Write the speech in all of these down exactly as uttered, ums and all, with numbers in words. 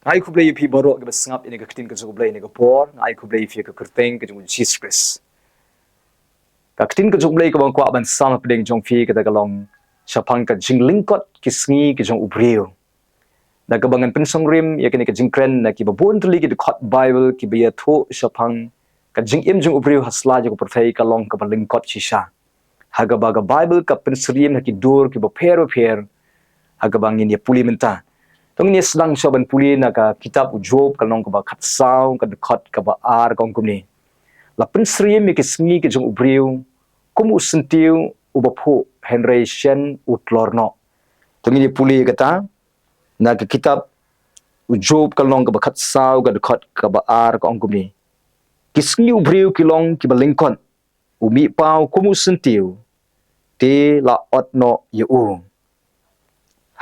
Nga ai khublei ïa phi baroh kiba sngap ïa kane ka ktien ka jong U Blei ha kane ka por. Nga ai khublei ïa phi ha ka kyrteng ka jong U Jisu Khrist. Ka ktien ka jong U Blei kaba nga kwah ban sam hapdeng jong phi kata ka long shaphang ka jinglyngkot ki sngi ki jong u briew. Da kaba ngan pynsngewrim ïa kane ka jingkren na kiba bun tylli ki dkhot Baibl kiba ïathuh shaphang ka jingim jong u briew ha sla jong ka pyrthei ka long kaba lyngkot shisha. Ha kaba ka Baibl ka pynsyriem ha ki dur kiba pher bapher ha kaba ngin ïa pule mynta. To ngin ïa sdang shuwa ban pule na ka kitab u Job ka lynnong kaba khatsaw ka dkhot kaba ar ka ong kumne. La pynsyriem ïa ki sngi ki jong u briew kum u syntiew uba phuh, hynrei shen u tlor noh. To ngin ïa pule ïa kata na ka kitab u Job ka lynnong kaba khatsaw ka dkhot kaba ar ka ong kumne. Ki sngi u briew ki long kiba lyngkot, u mihpaw kum u syntiew, te la ot noh ïa u.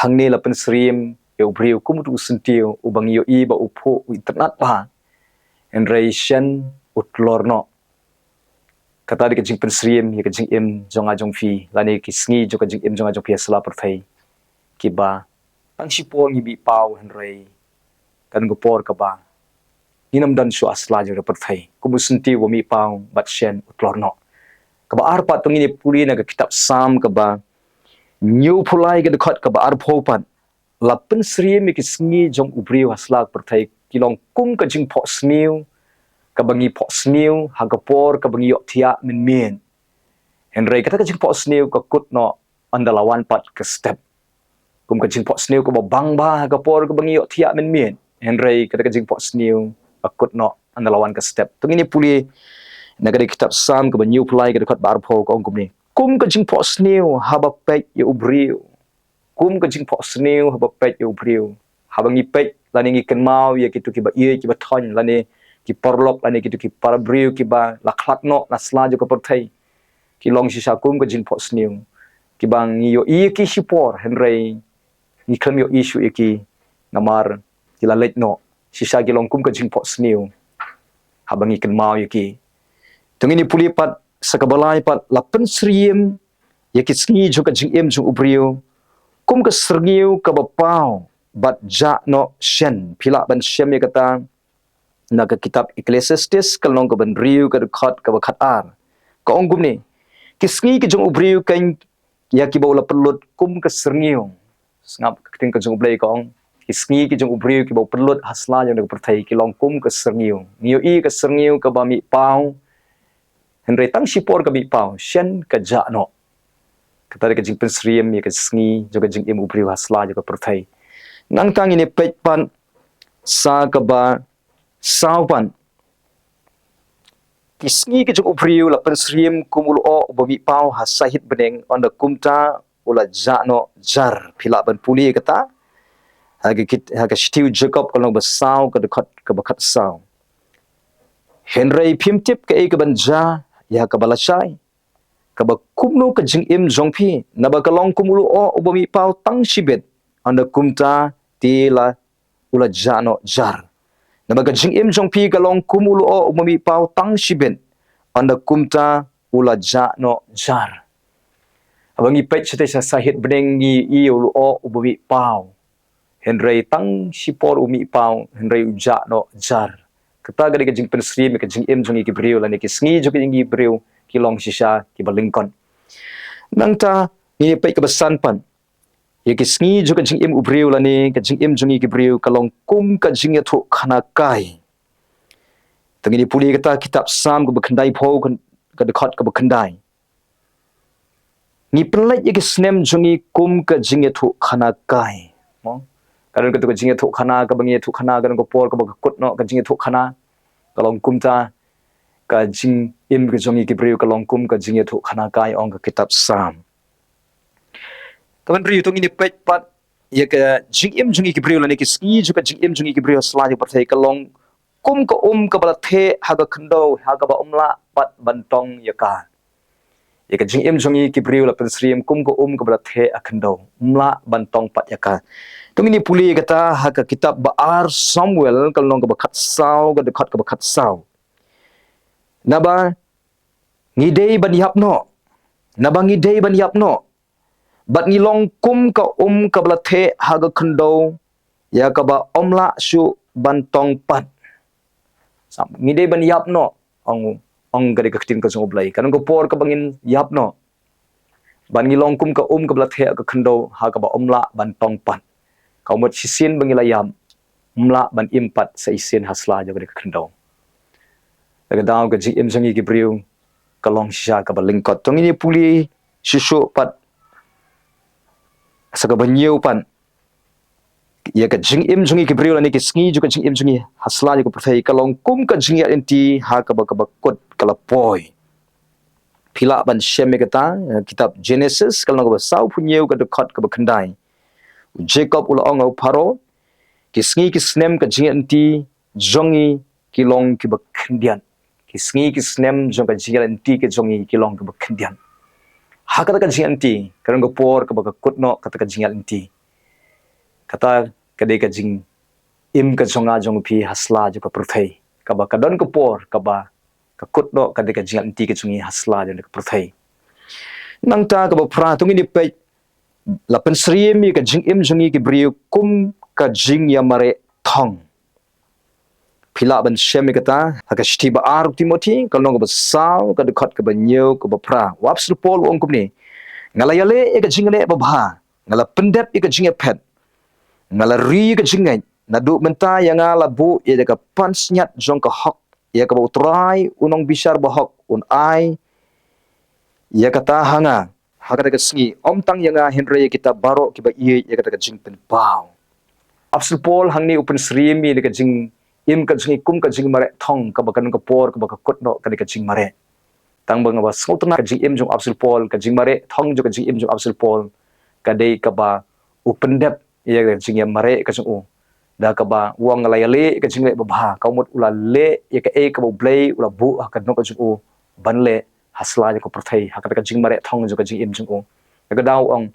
Hangne la pynsyriem ïa u briew kum utu u syntiew uba ngi ïohi ba u phuh u itynnad bha, hynrei shen u tlor noh. Kata dei ka jingpynsyriem ïa ka jingim jong nga jong phi lane ki sngi jong ka jingim jong nga jong phi ha sla pyrthei. Kiba tang shipor ngi mihpaw, hynrei ka don ka por kaba ngin ym don shuh ha sla jong ka pyrthei. Kum u syntiew uba mihpaw bad shen u tlor noh. Kaba ar pat to ngin ïa pule na ka kitab Salm kaba hynñiewphew lai ka dkhot kaba arphew pat. La pynsyriem ïa ki sngi jong u briew ha sla ka pyrthei ki long kum ka jingphohsniew kaba ngi phohsniew ha ka por kaba ngi ïohthiah mynmiet. Hynrei kata ka jingphohsniew ka kut noh ynda la wan pat ka step. Kum ka jingphohsniew kaba bang bha ha ka por kaba ngi ïohthiah mynmiet, hynrei kata ka jingphohsniew ka kut noh ynda la wan ka step. To ngin ïa pule na ka dei kitab Salm kaba hynñiewphew lai ka dkhot ba arphew ka ong kumne. Kum ka jingphohsniew haba peit ïa u briew. Kum ka jingphohsniew haba peit ïa u briew. Haba ngi peit lane ngi kynmaw ïa kito kiba ïeit kiba thoiñ lane ki paralok lane kito ki para briew kiba la khlad noh na sla jong ka pyrthei. Ki long shisha kum ka jingphohsniew. Kiba ngi ïohi ïa ki shipor, hynrei ngi khlem ïohi shuh ïa ki namar ki la leit noh. Shisha ki long kum ka jingphohsniew haba ngi kynmaw ïa ki. To ngin ïa pule pat sa kaba lai pat, la pynsyriem ïa ki sngi jong ka jingim jong u briew kum ka syrngiew kaba paw bad jah noh shen. Phi lah ban shem ïa kata na ka kitab Ecclesiastes ka lynnong kaba hynriew ka dkhot kaba khatar. Ka ong kumne. Ki sngi ki jong u briew kan ïa kiba u la pynlut kum ka syrngiew. Sngap ka ktien ka jong u Blei ka ong. Ki sngi ki jong u briew kiba u pynlut ha sla jong ka pyrthei ki long kum ka syrngiew. Ngi ïohi ka syrngiew kaba mihpaw. Hynrei tang shipor ka mihpaw shen ka jah noh. Kata dei ka jingpynsyriem ïa ka sngi jong ka jingim u briew ha sla jong ka pyrthei. Nangta ngin ïa peit pat sa kaba saw pat. Ki sngi ki jong u briew la pynsyriem kum u lyoh uba mihpaw ha sahit bneng, ynda kumta u la jah noh jar. Phi lah ban pule kata ha ka kit-, ha ka shithi u Jakob ka lynnong ba saw ka dkhot kaba khatsaw. Hynrei phim tip kaei kaban jia ïa kaba lashai. Kaba kumno ka jingim jong phi, naba ka long kum u lyoh uba mihpaw tang shibit, ynda kumta te la u la jah noh jar. Naba ka jingim jong phi ka long kum u lyoh uba mihpaw tang shibit, ynda kumta u la jah noh jar. Haba ngi peit shatei sha sahit bneng ngi ïohi u lyoh uba mihpaw. Hynrei tang shipor u mihpaw, hynrei u jah noh jar. Kata ka dei ka jingpynsyriem ïa ka jingim jong ngi ki briew lane ki sngi jong ngi ki briew ki long shisha kiba lyngkot. Nangta ngin ïa peit kaba san pat. Ïa ki sngi jong ka jingim u briew lane ka jingim jong ngi ki briew ka long kum ka jingïathuhkhana kai. To ngin ïa pule kata kitab Salm kaba khyndaiphew ka, ka dkhot kaba khyndai. Ngi pynleit ïa ki snem jong ngi kum ka jingïathuhkhana kai. Mo? Ka don kato ka jingïathuhkhana kaba ngi ïathuhkhana, ka don ka por kaba ka kut noh ka jingïathuhkhana. Ka long kumta ka jingim ka jong ngi ki briew ka long kum ka jingïathuhkhana kai, ong ka kitab Salm. Kaba hynriew to ngin ïa peit pat ïa ka jingim jong ngi ki briew lane ki sngi jong ka jingim jong ngi ki briew ha sla jong ka pyrthei ka long kum ka um kaba la theh ha ka khyndew, ha kaba ym lah pat ban tong ïa ka. Ïa ka jingim jong ngi ki briew la pynsyriem kum ka um kaba la theh ha khyndew, ym lah ban tong pat ïa ka. To ngin ïa pule ïa kata ha ka kitab ba ar Samuel ka lynnong kaba khatsaw ka dkhot kaba khatsaw. Naba ngi dei ban ïap noh. Naba ngi dei ban ïap noh. Bad ngi long kum ka um kaba la theh ha ka khyndew. ïa kaba ym lah shuh ban tong pat. Sa ngi dei ban ïap noh, ong, ong ka dei ka ktien ka jong U Blei. Ka don ka por kaba ngin ïap noh. Ban ngi long kum ka um kaba la theh ha ka khyndew, ha kaba ym lah ban tong pat. Ka mut shisien ba ngi la ïap, ym lah ban im pat sa shisien ha sla jong ka dei ka khyndew. Te ka daw ka jingim jong ngi ki briew ka long shisha kaba lyngkot. To ngin ïa pule shuh shuh pat sa kaba hynñiew pat. Ïa ka jingim jong ngi ki briew lane ki sngi jong ka jingim jong ngi ha sla jong ka pyrthei ka long kum ka jingïaid lynti ha kaba, kaba kut ka la poi. Phi lah ban shem ïa kata, eh, kitab Genesis ka lynnong kaba sawphew hynñiew ka dkhot kaba khyndai. U Jacob u la ong ha u Pharaoh, ki sngi ki snem ka jingïaid lynti jong ngi ki long kiba khyndiat. Ki sngi ki snem jong ka jingïaid lynti ka jong ngi ki long kiba khyndiat. Ha kata ka jingïaid lynti, ka don ka por kaba ka kut noh kata ka jingïaid lynti. Kata ka dei ka jingim ka jong nga jong phi ha sla jong ka pyrthei. Kaba ka don ka por kaba ka kut noh ka dei ka jingïaid lynti ka jong ngi ha sla jong ka pyrthei. Nangta kaba phra, to ngin ïa peit, la pynsyriem ïa ka jingim jong ngi ki briew kum ka jingïamareh thong. Phi lah ban shem ïa kata ha ka shithi ba ar Timothi ka lynnong kaba saw ka dkhot kaba hynñiew kaba phra. U Apostol Paul u ong kumne, nga la ïaleh ïa ka jingleh babha, nga la pyndep ïa ka jingïaphet, nga la ri ïa ka jingngeit, naduh mynta ïa nga la buh ïa ka pansngiat jong ka hok, ïa kaba U Trai u nongbishar bahok un ai ïa kata ha nga ha kata ka sngi, ym tang ïa nga hynrei ïa kita baroh kiba ïeit ïa kata ka jingpynpaw. Apostol Paul hangne u pynsyriem ïa ka jingim ka jong ngi kum ka jingïamareh thong kaba ka don ka por kaba ka kut noh ka dei ka jingmareh. Tang ba nga ba sngewtynnat ka jingim jong u Apostol Paul, ka jingmareh thong jong ka jingim jong u Apostol Paul ka dei kaba u pyndep ïa ka jingïamareh ka jong u. Da kaba u ong nga la ïaleh ïa ka jingleh babha, ka mut u la leh ïa kaei kaba U Blei u la buh ha ka dohnud ka jong u ban leh ha sla jong ka pyrthei, ha kata ka jingmareh thong jong ka jingim jong u. Ïa ka daw u ong,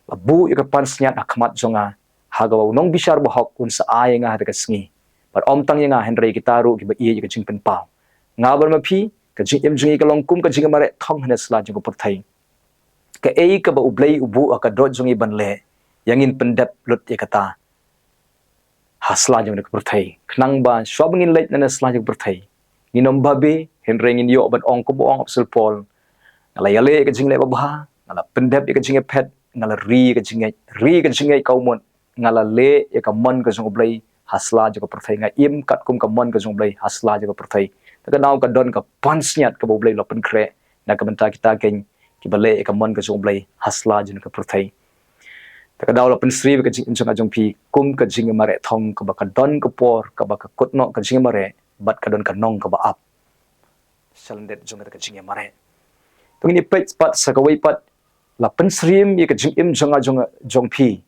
la buh ïa ka pansngiat ha khmat jong nga, ha kaba u nongbishar bahok un sa ai ïa nga ha kata ka sngi. Bad ym tang ïa nga hynrei kita ruh kiba ïeit ïa ka jingpynpaw. Nga bad ma phi, ka jingim jong ngi ka long kum ka jingïamareh thong ha sla jong ka pyrthei. Kaei kaba U Blei u buh ha ka dohnud jong ngi ban leh, ïa ngin pyndep lut ïa kata ha sla jong ka pyrthei. Khnang ba shuwa ba ngin leit na sla jong ka pyrthei, ngin ym babe, hynrei ngin ïoh ban ong kumba ong u Apostol Paul, nga la ïaleh ïa ka jingleh babha, nga la pyndep ïa ka jingïaphet, nga la ri ïa ka jingngeit, ri ïa ka jingngeit ka mut nga la leh ïa ka mon ka jong U Blei ha sla jong ka pyrthei, nga im katkum ka mon ka jong U Blei ha sla jong ka pyrthei. Te ka daw ka don ka pansngiat kaba U Blei u la pynkhreh na ka bynta kita kiba leh ïa ka mon ka jong U Blei ha sla jong ka pyrthei. Te ka daw la pynsyriem ïa ka jingim jong nga jong phi kum ka jingïamareh thong kaba ka don ka por kaba ka kut noh ka jingïamareh bad ka don ka nong kaba ap sha lyndet jong kata ka jingïamareh. To ngin ïa peit pat sa kawei pat, la pynsyriem ïa ka jingim jong nga jong, jong phi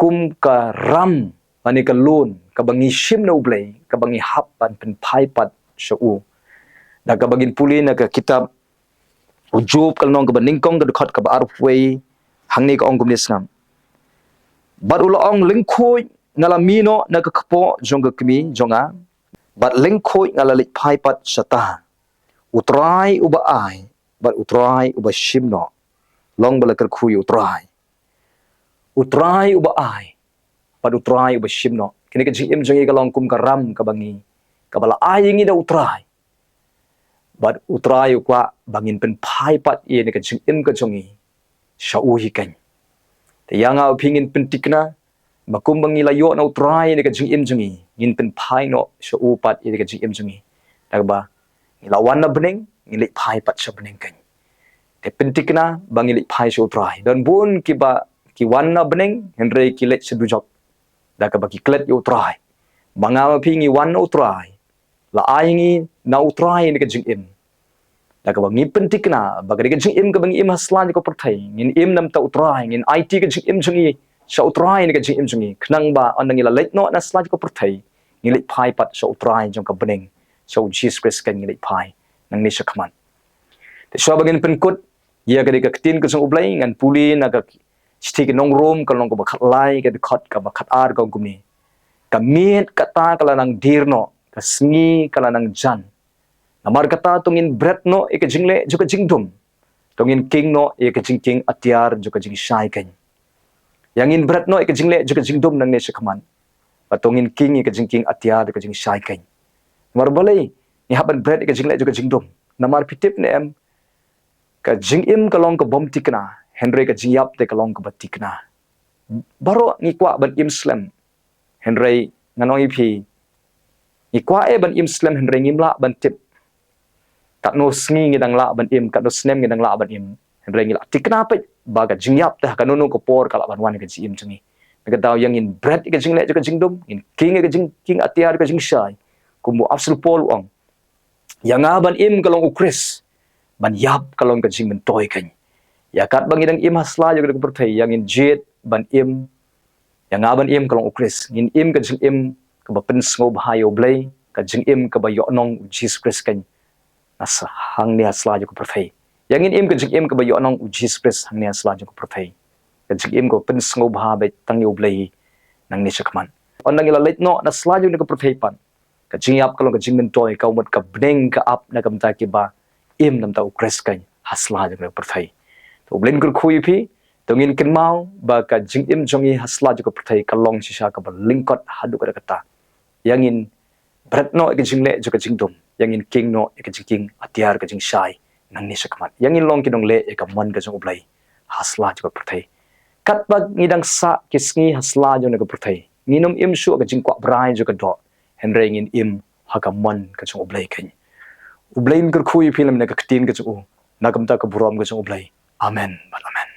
kum ka ram lane ka lun kaba ngi shim na U Blei, kaba ngi hap ban pynphai pat sha u. Da kaba ngin pule na ka kitab u Job ka lynnong kaba nyngkong ka dkhot kaba arphew wei, hangne ka ong kumne sngap. Bad u la ong, lyngkhuid nga la mih noh na ka kpoh jong ka kmie jong nga, bad lyngkhuid nga la leit phai pat shata. U Trai uba ai bad U Trai uba shim noh, long ba la kyrkhu ïa U Trai. U Trai uba ai bad U Trai uba shim noh. Kane ka jingim jong ngi ka long kum ka ram kaba ngi, kaba la ai ïa ngi da U Trai. Bad U Trai u kwah ba ngin pynphai pat ïa kane ka jingim ka jong ngi sha u hi keiñ. Te ïa nga bad phi ngin pyntikna ba kumba ngi la ïoh na U Trai ïa kane ka jingim jong ngi, ngin pynphai noh sha u pat ïa kane ka jingim jong ngi. Da kaba ngi la wan na bneng, ngin leit phai pat sha bneng keiñ. Te pyntikna ba ngin leit phai sha U Trai. Don bun kiba ki wan na bneng hynrei ki leit sha dujok, da kaba ki klet ïa U Trai. Ma nga ma phi ngi wan na U Trai, la ai ngi na U Trai ïa kane ka jingim. Da kaba ngi pyntikna ba kane ka jingim kaba ngi im ha sla jong ka pyrthei, ngin im namar U Trai, ngin aiti ka jingim jong ngi sha U Trai ïa kane ka jingim jong ngi. Khnang ba ynda ngi la leit noh na sla jong ka pyrthei, ngin leit phai pat sha U Trai jong ka bneng, sha U Jisu Khrist keiñ ngin leit phai nangne shakhmat. Te shuwa ba ngin pynkut ïa kane ka ktien ka jong U Blei, ngan pule na ka shithi ki nong Rom ka lynnong kaba khatlai ka dkhot kaba khatar, ka ong kumne. Ka miet kata ka la nang dier noh, ka sngi ka la nang jan. Namar kata to ngin bret noh ïa ka jingleh jong ka jingdum. To ngin king noh ïa ka jingkieng atiar jong ka jingshai keiñ. Ïa ngin bret noh ïa ka jingleh jong ka jingdum nangne shakhmat. Ba to ngin king ïa ka jingking atiar ka jingshai keiñ. Namar balei ngi hap ban bret ïa ka jingleh jong ka jingdum? Namar phi tip ne em, ka jingim ka long ka bym tikna, hynrei ka jingïap te ka long kaba tikna. Baroh ngi kwah ban im slem, hynrei ngan ong ïa phi, ngi kwah eh ban im slem hynrei ngim lah ban tip katno sngi ngi dang lah ban im, katno snem ngi dang lah ban im. Hynrei ngi lah tikna peit ba ka jingïap te ha kano kano ka por ka lah ban wan ïa ka jingim jong ngi. Nangta ïa ngin bret ïa ka jingleh jong ka jingdum, ngin king ïa ka jingking atiar ka jingshai. Kum u Apostol Paul u ong, ïa nga ban im ka long u Khrist, ban ïap ka long ka jingmyntoi keiñ. Ïa katba ngi dang im ha sla jong ka pyrthei, ïa ngin jied ban im, ïa nga ban im ka long u Khrist, ngin im ka jingim kaba pynsngewbha ïa U Blei, ka jingim kaba ïohnong u Jisu Khrist keiñ. Na sa hangne ha sla jong ka pyrthei, ïa ngin im ka jingim kaba ïohnong u Jisu Khrist hangne ha sla jong ka pyrthei. Ka jingim kaba pynsngewbha beit tang ïa U Blei nangne shakhmat. Ynda ngi la leit noh na sla jong ka pyrthei pat, ka jingïap ka long ka jingmyntoi, ka mut ka bneng ka ap na ka bynta kiba im na ka bynta u Khrist keiñ ha sla jong ka pyrthei. To U Blei un kyrkhu ïa phi. To ngin kynmaw ba ka jingim jong ngi ha sla jong ka pyrthei ka long shisha kaba lyngkot haduh katta katta. Ïa ngin bret noh ïa ka jingleh jong ka jingdum, ïa ngin king noh ïa ka jingking atiar ka jingshai nangne shakhmat. Ïa ngin long ki nongleh ïa ka mon ka jong U Blei ha sla jong ka pyrthei. Katba ngi dang sah ki sngi ha sla jong ka pyrthei, ngin ym im shuh ha ka jingkwah brai jong ka doh, hynrei ngin im ha ka mon ka jong U Blei keiñ. U Blei un kyrkhu ïa phi lem na ka ktien ka jong u, na ka bynta ka burom ka jong U Blei. Amen bad amen.